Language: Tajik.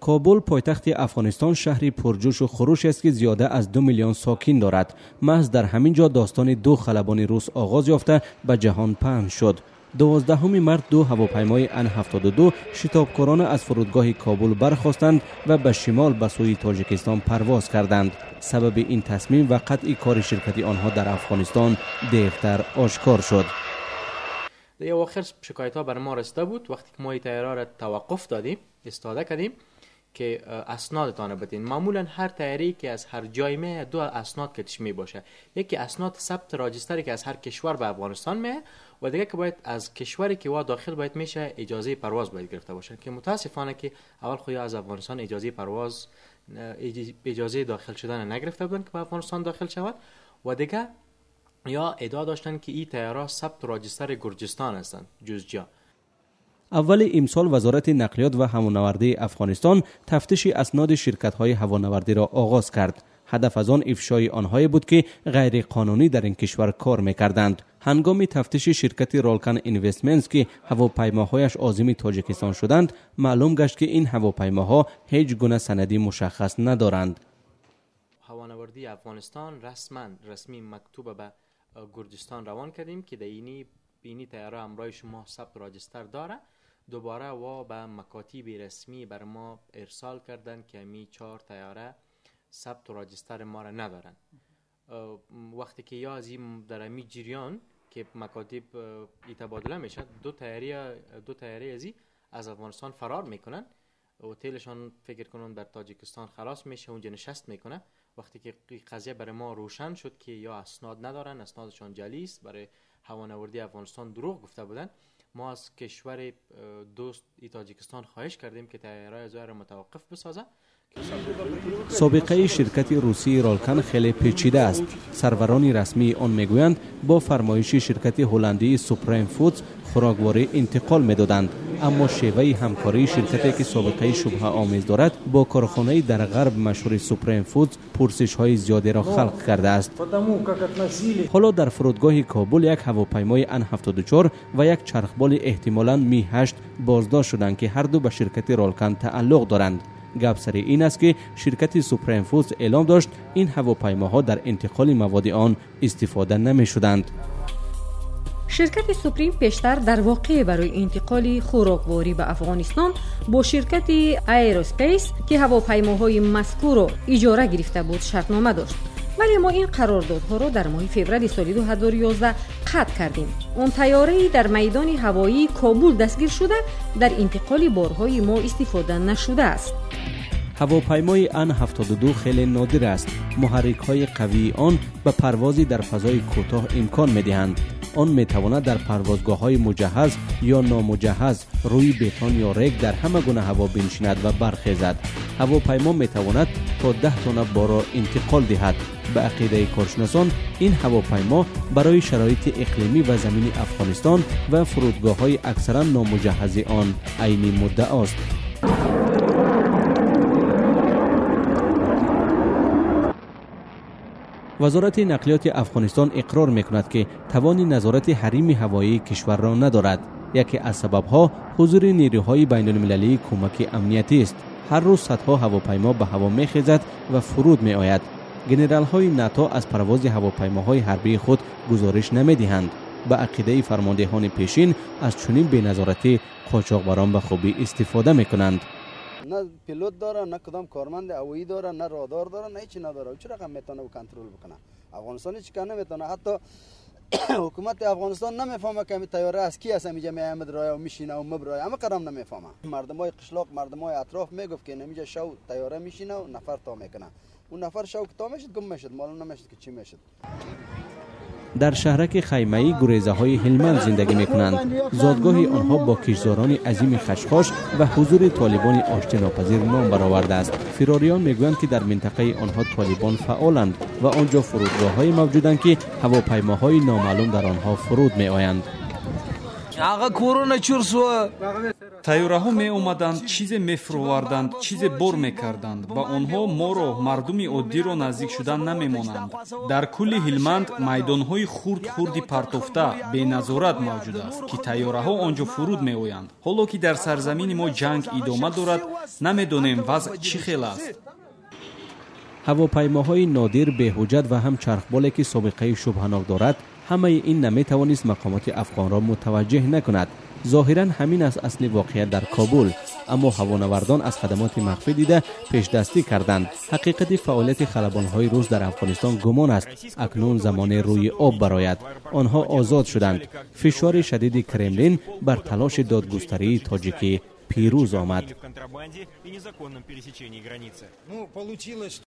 Кобул, пойтахти Афғонистон, шаҳри пурҷӯшу хуруш аст, ки зиёда аз 2 миллион сокин дорад. Маҳз дар ҳамин ҷо достони ду халабони рус оғоз ёфта ба ҷаҳон паҳн шуд. 12 март ду ҳавопаймои Ан-72 шитобкорона аз фурудгоҳи Кобул бархостанд ва ба шимол ба сӯи Тоҷикистон парвоз карданд. Сабаби ин тасмим ва қатъи кори ширкати онҳо дар Афғонистон дертар ошкор шуд. در اواخر شکایت ها بر ما رسیده بود. وقتی که ما این طیاره را توقف دادیم، استاده کردیم که اسنادتان بدین. معمولا هر طیاره که از هر جای می دو اسناد کتش می باشه، یکی اسناد ثبت راجستری که از هر کشور به افغانستان می و دیگه که باید از کشوری که وا داخل باید میشه اجازه پرواز باید گرفته باشه، که متاسفانه که اول خو از افغانستان اجازه پرواز، اجازه داخل شدن نگرفته بودن که به افغانستان داخل شود و دیگه یا ادعا داشتن که این طیاره ثبت راجستر گرجستان هستند جزجا. аввали имсол Вазорати нақлиёт ва ҳавонавардии Афғонистон тафтиши асноди ширкатҳои ҳавонавардиро оғоз кард. Ҳадаф аз он ифшои онҳое буд, ки ғайриқонунӣ дар ин кишвар кор мекарданд. Ҳангоми тафтиши ширкати Ролкан Инвестментс, ки ҳавопаймоҳояш озими Тоҷикистон шуданд, маълум гашт, ки ин ҳавопаймоҳо ҳеҷ гуна санади мушаххас надоранд. هوانوردی افغانستان رسما رسمی مکتوب به گرجستان روان کردیم که در اینی طیاره همراه شما ثبت راجستر داره. دوباره وا به مکاتیب رسمی بر ما ارسال کردن که می 4 طیاره ثبت راجستر ما را ندارن. وقتی که یا از این در می جریان که مکاتیب ای تبادله میشه، دو طیاره ازی از افغانستان فرار میکنن و تیلشان فکر کنن در تاجیکستان خلاص میشه، اونجا نشست میکنه. وقتی که قضیه برای ما روشن شد که یا اسناد ندارن، اسنادشان جعلی است، برای هوانوردی افغانستان دروغ گفته بودن، ما از کشور دوست تاجیکستان خواهش کردیم که طیاره از را متوقف بسازه. Собиқаи ширкати русии Ролкан хеле печида аст. Сарварони расмии он мегӯянд, бо фармоиши ширкати ҳолландии Супрем Фудс хӯрокворӣ интиқол медоданд, аммо шеваи ҳамкории ширкате, ки собиқаи шубҳаомез дорад, бо корхонаи дар ғарб машҳури Супрем Фудс пурсишҳои зиёдеро халқ кардааст. Ҳоло дар фурудгоҳи Кобул як ҳавопаймои Ан-74 ва як чархболи эҳтимолан Ми-8 боздошт шуданд, ки ҳарду ба ширкати Ролкан тааллуқ доранд. Гап сари ин аст, ки ширкати Супрем Фудс эълом дошт, ин ҳавопаймоҳо дар интиқоли маводи он истифода намешуданд. Ширкати Суприм пештар дар воқеъ барои интиқоли хӯрокворӣ ба Афғонистон бо ширкати Аэроспейс, ки ҳавопаймоҳои мазкурро иҷора гирифта буд, шартнома дошт, вале мо ин қарордодҳоро дар моҳи феврали соли 2011 қатъ кардем. Он тайёраи дар майдони ҳавоии Кобул дастгир шуда дар интиқоли борҳои мо истифода нашудааст. Ҳавопаймои Ан-72 хеле нодир аст. Муҳаррикҳои қавии он ба парвози дар фазои кӯтоҳ имкон медиҳанд. Он метавонад дар парвозгоҳҳои муҷаҳҳаз ё номуҷаҳҳаз, рӯи бетон ё рег, дар ҳама гуна ҳаво биншинад ва бархезад. Ҳавопаймо метавонад то 10 тонна борро интиқол диҳад. Ба ақидаи коршиносон, ин ҳавопаймо барои шароити иқлимӣ ва замини Афғонистон ва фурудгоҳҳои аксаран номуҷаҳҳази он айни муддаост. Вазорати нақлиёти Афғонистон иқрор мекунад, ки тавони назорати ҳарими ҳавоии кишварро надорад. Яке аз сабабҳо ҳузури нерӯҳои байнулмилалии кӯмаки амниятист. Ҳар рӯз садҳо ҳавопаймо ба ҳаво мехезад ва фуруд меояд. Генералҳои НАТО аз парвози ҳавопаймоҳои ҳарбии худ гузориш намедиҳанд. Ба ақидаи фармондеҳони пешин, аз чунин беназоратӣ қочоқбарон ба хубӣ истифода мекунанд. نه پیلوت داره، نه کدام کارمند هوایی داره، نه رادار داره، نه هیچی نداره. چه رقم میتونه او کنترل بکنه؟ افغانستان هیچ کار نمیتونه. حتی حکومت افغانستان نمیفهمه که طیاره از کی است، اینجا میامد رای و میشینه و مبرای، اما قرام نمیفهمه. مردم های قشلاق، مردم های اطراف میگفت که اینجا شو طیاره میشینه و نفر تا میکنه. اون نفر شو که تا میشد گم میشد، معلوم نمیشد که چی میشد. Дар шаҳраки хаймаӣ гурезаҳои Ҳилманд зиндагӣ мекунанд. Зодгоҳи онҳо бо киштзорони азими хашхош ва ҳузури толибони оштинопазир ном баровардааст. Фирориён мегӯянд, ки дар минтақаи онҳо толибон фаъоланд ва он ҷо фурудгоҳҳое мавҷуданд, киҳавопаймоҳои номаълум дар онҳо фуруд меоянд. هغه کورونه چور سو. Тайёраҳо меомаданд, чизе мефуроварданд, чизе бор мекарданд. Ба онҳо моро, мардуми оддиро, наздик шудан намемонанд. Дар кулли Ҳилманд майдонҳои хурд хурди партофта беназорат мавҷуд аст, ки тайёраҳо он ҷо фуруд меоянд. Ҳоло ки дар сарзамини мо ҷанг идома дорад, намедонем, вазъ чӣ хел аст. Ҳавопаймоҳои нодир, беҳуҷҷат ва ҳам чархболе, ки собиқаи шубҳанок дорад, ҳамаи ин наметавонист мақомоти афғонро мутаваҷҷеҳ накунад. Зоҳиран, ҳамин аст асли воқеа дар Кобул. Аммо ҳавонавардон аз хадамоти махфӣ дида пешдастӣ карданд. Ҳақиқати фаъолияти халабонҳои рус дар Афғонистон гумон аст акнун замоне рӯи об барояд. Онҳо озод шуданд. Фишори шадиди Кремлин бар талоши додгустарии тоҷикӣ пирӯз омад.